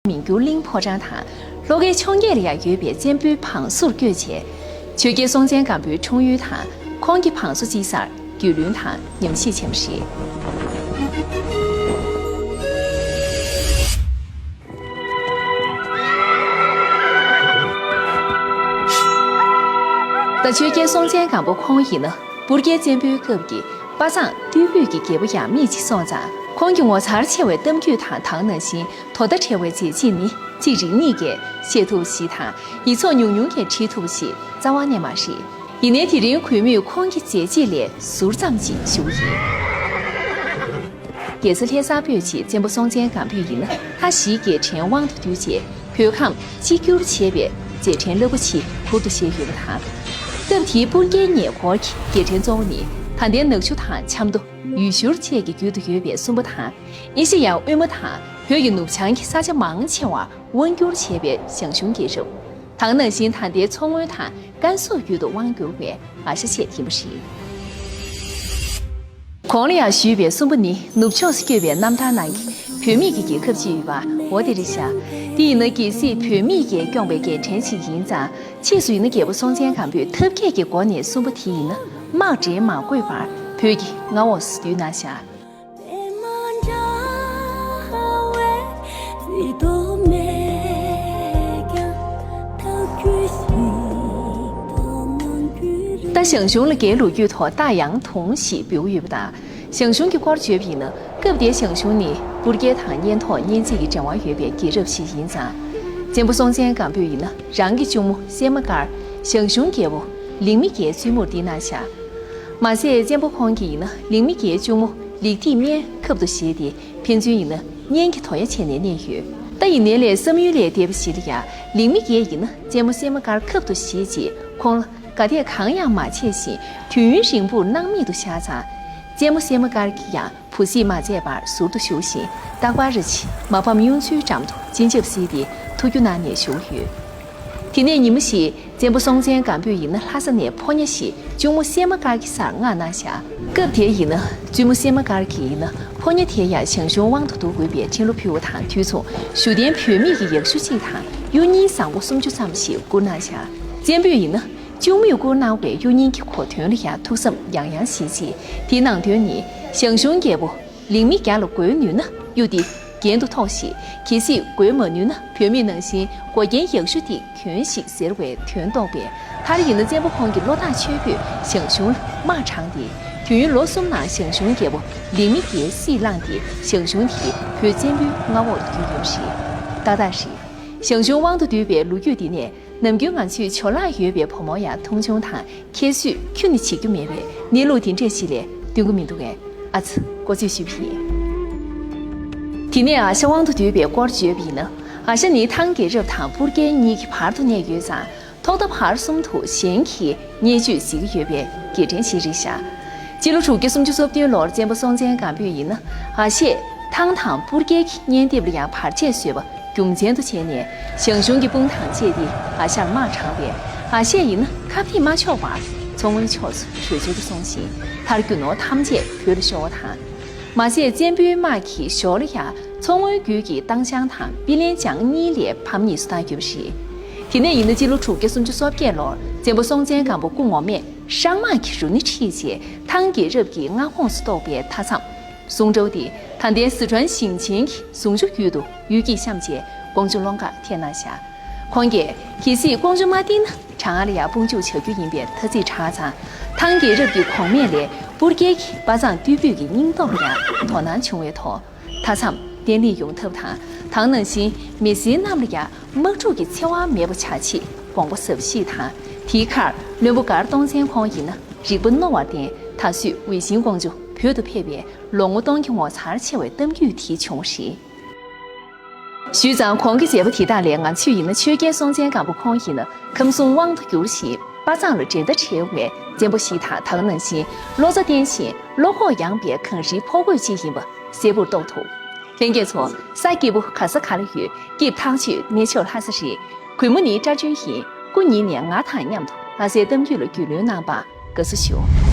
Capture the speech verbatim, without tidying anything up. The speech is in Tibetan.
མི་འགྱུར་གླིང་ཕོ་བྲང་དང་། ལྷོ་ཁའི་འཕྱོངས་རྒྱས་ལ་ཡང་ཡོད་པའི་བཙན་པོའི་བང་སོར་བསྐྱོད་རྗེས། ཆོས་རྒྱལ་སྲོང་བཙན་སྒམ་པོའི་འཁྲུངས་ཡུལ་དང་ཁོང་གི་བང་སོ་སྤྱི་སར་རྒྱུས་ལོན་དང་ཉམས་ཞིབ་བྱས་པ་རེད། ད་ཆོས་རྒྱལ་སྲོང་བཙན་སྒམ་པོ་ཁོང་ཡིན་ན་སྤུར་རྒྱལ་བཙན་པོའི་སྐབས་ཀྱི་དཔའ་མཛངས་རྟུལ་ཕོད་ཀྱི་རྒྱལ་པོ་ཡང་མིས་ཅིག་སོང་ཙང་། ཁོང་གི་ངོ་མཚར་ཆེ་བའི་གཏམ་རྒྱུད་དང་། དེ་ནང་བཞིན་དོ་ཟླ་བྲལ་བའི་མཛད་རྗེས་ནི་གཅིག་རིག་གཉིས་ཀས་ཤེས་ཐུབ་པ་ཞིག་དང་། ཡིག་ཚོགས་ཉུང་ཉུང་གིས་བྲིས་ཐུབ་པ་ཞིག་རྩ་བ་ནས་མ་རེད། ཡིན་ནའི་དེ་རིང་གུས་མོས་ཁོང་གི་མཛད་རྗེས་ལས་ཟུར་ཙམ་ཅིག་ཞུ་གི་ཡིན། རྒྱལ་ས་ལྷ་སར་སྤོས་རྗེས་བཙན་པོ་སྲོང་བཙན་སྒམ་པོ་ཡིན་ན་ལྷ་བཞིའི་རྒྱལ་ཕྲན་དབང་དུ་བསྡུས་རྗེས་བོད་ཁམས་གཅིག་གྱུར་བྱས་པའི་མཛད་འཕྲིན་རླབས་པོ་ཆེ་ཧུར་ཐག་བཞག་ཡོད་པ་དང་། སྐབས་དེའི་སྤུར་རྒྱལ་ཉེ་འཁོར་གྱི་རྒྱལ་ཕྲན་གཙོ་བོ་ནི་ད་ལྟའི་ནག་ཆུ་དང་ཆབ་མདོ། ཡུལ་ཤུལ་བཅས་ཀྱི་རྒྱུད་དུ་ཡོད་པའི་སུམ་པ་དང་། ཨེ་ཤེ་ཡ་དབུས་མ་དང་བོད་ཀྱི་ནུབ་བྱང་གི་ས་ཆ་མང་ཆེ་བར་དབང་བསྒྱུར་བྱས་པའི་ཞང་ཞུང་རྒྱལ་རབས། དེ་ནང་བཞིན་ད་ལྟའི་མཚོ་སྔོན་དང་ཀན་སུའུ་རྒྱུད་དུ་དབང་བསྒྱུར་བའི་ཨ་ཤ་བཅས་ཡིན་པ་རེད། གོང་ལ་ཡང་ཞུས་པའི་སུམ་པ་ནི་ནུབ་ཕྱོགས་སུ་བསྐྱོད་པའི་རྣམ་ཐར་ནང་གི་བུད་མེད་ཀྱི་རྒྱལ་ཁབ་ཅིག་ཡོད་པ་འོ་དེ་རེད་ཤག་དེ་ཡིན་ན་གལ་སྲིད་བུད་མེད་ཀྱིས་སྐྱོང་བའི་རྒྱལ་ཕྲན་ཞིག་ཡིན་ཙང་། ཕྱིས་སུ་ཡིན་ན་རྒྱལ་པོ་སྲོང་བཙན་སྒམ་པོས་ཐབས་མཁས་ཀྱི་སྒོ་ནས་སུམ་པ་དེ་ཡིན་ན་དམག་གྲལ་མ་བཀོད་པར་བོད་ཀྱི་མངའ་འོག་ཏུ་བསྡུས་གནང་ཤག་ད་ཞང་ཞུང་ལ་རྒྱའི་ལོ་རྒྱུས་ཐོག་རྟ་ཡང་དུང་ཞེས་འབོད་ཀྱི་ཡོད་པ་དང་། ཞང་ཞུང་གི་སྐོར་བརྗོད་པ་ཡིན་ན། སྐབས་དེའི་ཞང་ཞུང་ནི་སྤུར་རྒྱལ་དང་གཉེན་ཐོག་གཉེན་བརྩེ་ཡི་འབྲེལ་བ་ཡོད་པའི་རྒྱལ་རབས་ཤིག་ཡིན་ཙང་། བཙན་པོ་སྲོང་བཙན་སྒམ་པོས་ཡིན་ན་རང་གི་གཅུང་མོ་སད་མ་ཀར་ཞང་ཞུང་རྒྱལ་པོ་ལིག་མི་རྒྱའི་བཙུན་མོར་འདི་གནང་ཤག་མ་ཟད་བཙན་པོ་ཁོང་གིས་ཡིན་ན་ལིག་མི་རྒྱའི་གཅུང་མོ་ལིག་ཐིག་སྨན་ཁབ་ཏུ་བཞེས་ཏེ་ཕན་ཚུན་ཡིན་ན་གཉེན་གྱི་དོ་ཡ་བྱས་ནས་གནས་ཡོད། ད་ཡིན་ནའི་ལས་བསམ་ཡུལ་ལས་འདས་པ་ཞིག་ལ་ཡང་ལིག་མི་རྒྱས་ཡིན་ན་རྩེད་མོ་སད་མ་དཀར་ཁབ་ཏུ་བཞེས་རྗེས་ཁོང་ལ་དགའ་དད་གང་ཡང་མ་བྱས་ཤིང་དུས་ཡུན་རིང་པོར་སྣང་མེད་དུ་བཞག་ཙང་། རྩེད་མོ་སད་མ་དཀར་གྱིས་ཡང་བུ་གཟིགས་མ་མཛད་པར་ཟུར་དུ་བཞུགས་ཤིང་རྟག་པར་རེ་ཆེ་མ་ཕམ་གཡུ་མཚོའི་འགྲམ་དུ་སྤྱན་ཆབ་གཟིགས་ཏེ་ཐུགས་རྒྱུད་གནང་ནས་བཞུགས་ཡོད། དེ་ནས་ཉི་མ་ཞིག་བཙན་པོ་སྲོང་བཙན་སྒམ་པོས་ཡིན་ན་ལྷ་ས་ནས་ཕོ་ཉ་ཞིག་གཅུང་མོ་སད་མ་དཀར་གྱི་སར་མངགས་གནང་ཤག་སྐབས་དེར་ཡིན་ན་བཙུན་མོ་སད་མ་དཀར་གྱིས་ཡིན་ན་ཕོ་ཉ་དེ་ཡང་ཞང་ཞུང་དབང་དུ་བསྡུ་དགོས་པའི་འཕྲིན་བློ་ཕུལ་བ་དང་དུས་མཚུངས་བཞུགས་གདན་བུད་མེད་ཀྱི་ཡག་ཤོས་གཅིག་དང་གཡུ་རྙིང་བཟང་པོ་སུམ་ཅུ་ཙམ་ཞིག་བསྐུར་གནང་ཤག་བཙན་པོས་ཡིན་ན་གཅུང་མོས་བསྐུར་གནང་བའི་གཡུ་རྙིང་གི་གོ་དོན་ལ་ཡང་ཐུགས་བསམ་ཡང་ཡང་བཞེས་རྗེས་དེའི་ནང་དོན་ནི་ཞང་ཞུང་རྒྱལ་པོ་ལིག་མི་རྒྱ་ལ་རྒོལ་ནུས་ན་གཡུ་འདི་རྒྱན་དུ་ཐོགས་ཤིག་གལ་སྲིད་རྒོལ་མ་ནུས་ན་བུད་མེད་ནང་བཞིན་མགོ་རྒྱན་ཡག་ཤོས་འདི་གྱོན་ཞིག་ཟེར་བའི་དོན་རྟོགས་པས། མཐར་ཡིན་ན་བཙན་པོ་ཁོང་གི་བློ་ཐག་ཆོད་པོས་ཞང་ཞུང་ལ་དམག་དྲངས་ཏེ། དུས་ཡུན་ལོ་གསུམ་ནང་ཞང་ཞུང་རྒྱལ་པོ་ལིག་མི་རྒྱའི་སྲིད་བླངས་ཏེ་ཞང་ཞུང་དེ་བོད་བཙན་པོའི་མངའ་འོག་ཏུ་བསྡུས་ཡོད་པ་རེད། ཏག་ཏག་རེད། ཞང་ཞུང་དབང་དུ་བསྡུས་པའི་ལོ་རྒྱུས་འདི་ནས་ནམ་རྒྱུན་ང་ཚོས་ཇོ་ལགས་ཡོད་པའི་བུ་མོ་ཡང་མཐོང་ཆུང་དང་ཁྱད་གསོད་ཁྱོན་ནས་བྱེད་རྒྱུ་མེད་པའི་གནས་ལུགས་འདི་འདྲས་ཤིག་ལས་སྟོན་གྱི་མི་འདུག་གས། ཨ་ཙི། མགོ་ཚོས་ཞུས་པ་ཡིན། དེ་ནས་ཨ་ཤ་དབང་དུ་བསྡུས་པའི་སྐོར་བརྗོད་པ་ཡིན་ན། ཨ་ཤ་ནི་ཐང་རྒྱལ་རབས་དང་སྤུར་རྒྱལ་གཉིས་ཀྱི་བར་དུ་གནས་ཡོད་ཙང་། ཐོག་མཐའ་བར་གསུམ་དུ་གཞན་གྱིས་བརྙས་བཅོས་གཟིགས་ཀྱི་ཡོད་པའི་རྒྱལ་ཕྲན་ཞིག་རེད་ཤག་སྤྱི་ལོ་དྲུག་བརྒྱ་སུམ་ཅུ་སོ་བདུན་ལོར་བཙན་པོ་སྲོང་བཙན་སྒམ་པོས་ཡིན་ན་ཨ་ཤས་ཐང་དང་སྤུར་རྒྱལ་གྱི་གཉེན་སྡེབ་ལ་ཡང་བར་ཆད་བཟོས་པ་རྒྱུ་མཚན་དུ་བྱས་ནས་ཞང་ཞུང་གི་དཔུང་དང་བཅས་ཏེ་ཨ་ཤར་དམག་དྲངས་པས་ཨ་ཤས་ཡིན་ན་ཁ་གཏད་མ་ཆོག་པར་མཚོ་སྔོན་ཕྱོགས་སུ་བྲོས་བྱོལ་དུ་སོང་ཞིང་མཐར་རྒྱུ་ནོར་ཐམས་ཅད་བོད་ལ་ཤོར་བ་དང་། མ་ཟད་བཙན་པོའི་དམག་གིས་ཞོར་ལ་ཡང་མཚོ་སྔོན་རྒྱུད་ཀྱི་ཏང་ཞང་དང་པི་ལན་ཅང་གཉིས་ལས་ཕམ་ཉེས་སུ་བཏང་ཡོད་པ་རེད། དེ་ནས་ཡིན་ན་སྤྱི་ལོ་དྲུག་བརྒྱ་སུམ་ཅུ་སོ་བརྒྱད་ལོར་བཙན་པོ་སྲོང་བཙན་སྒམ་པོ་སྐུ་ངོ་མས་ཧྲང་དམག་གི་རུ་སྣེ་ཁྲིད་རྗེས་ཐང་རྒྱལ་རབས་ཀྱི་མངའ་ཁོངས་སུ་གཏོགས་པའི་མཐའ་མཚམས་སུང་ཀྲོའུ་སྟེ་ད་ལྟའི་སི་ཁྲོན་ཞིང་ཆེན་གྱི་ཟུང་ཆུ་རྒྱུད་དུ་གཡུལ་འགྱེད་བཤམས་རྗེས་ཀོང་ཇོ་ཀློང་གར་ཐེབས་གནང་བཞག་ཁོང་གིས་གལ་སྲིད་ཀོང་ཇོ་མ་བཏིང་ན་གྲང་ངར་ལ་ཡང་དཔུང་འཇུག་བྱ་རྒྱུ་ཡིན་པའི་ཐ་ཚིག་བསྒྲགས་ཙང་། ཐང་རྒྱལ་རབས་ཀྱི་གོང་མས་ལས་སྤུར་རྒྱལ་གྱི་དཔའ་མཛངས་རྟུལ་ཕོད་ཀྱི་སྙིང་སྟོབས་ལ་ཡང་དོ་སྣང་བྱུང་བའི་ཐོག་མཐའ་མཚམས་བརྟན་ལྷིང་ཡོང་ཐབས་དང་། དེ་ནང་བཞིན་མི་སེར་རྣམས་ལ་ཡང་དམག་འཁྲུག་གི་འཚེ་བ་མེད་པ་བྱ་ཆེད་དགོངས་པ་ཟབ་བཞེས་དང་། དེའི་ཁར་བློན་པོ་མགར་སྟོང་བཙན་ཁོང་ཡིན་ན་རིག་པ་རྣོ་བར་བརྟེན་ད་གཟོད་ཝེ་ཞིན་ཀོང་ཇོ་བོད་དུ་ཕེབས་པའི་ལོ་ངོ་སྟོང་གི་ངོ་མཚར་ཆེ་བའི་གཏམ་རྒྱུད་དེ་བྱུང་བ་རེད། ཞུས་ཙང་གོང་གི་མཛད་པ་དེ་དག་ལས་ང་ཚོས་ཡིན་ན་ཆོས་རྒྱལ་སྲོང་བཙན་སྒམ་པོ་ཁོང་ཡིན་ན་ཁམས་གསུམ་དབང་དུ་བསྒྱུར་ཞིང་དཔའ་མཛངས་ལ་འགྲན་ཟླ་བྲལ་བའི་བཙན་པོ་ཞིག་དང་། དེ་ནང་བཞིན་བློ་རྩ་བརྟན་ཞིང་བློ་ཁོག་ཡངས་པའི་གངས་རིའི་ཕོ་རྒོད་ཅིག་ཡིན་པ་གསལ་པོར་རྟོགས་ཐུབ། ལྷན་རྒྱས་ཚོ། ས་སྐྱིད་པོ་ག་ས་ག་ལ་ཡོད། སྐྱིད་ཐག་ཆོད་གནས་མཆོག་ལྷ་ས་རེད། གུས་མོ་ནི་སྐྲ་སྒྲོན་ཡིན། སྐུ་ཉིད་ནས་ང་དང་མཉམ་དུ་ལྷ་སའི་གཏམ་རྒྱུད་ལ་རྒྱུས་ལོན་གནང་བར་དགའ་བསུ་ཞུ།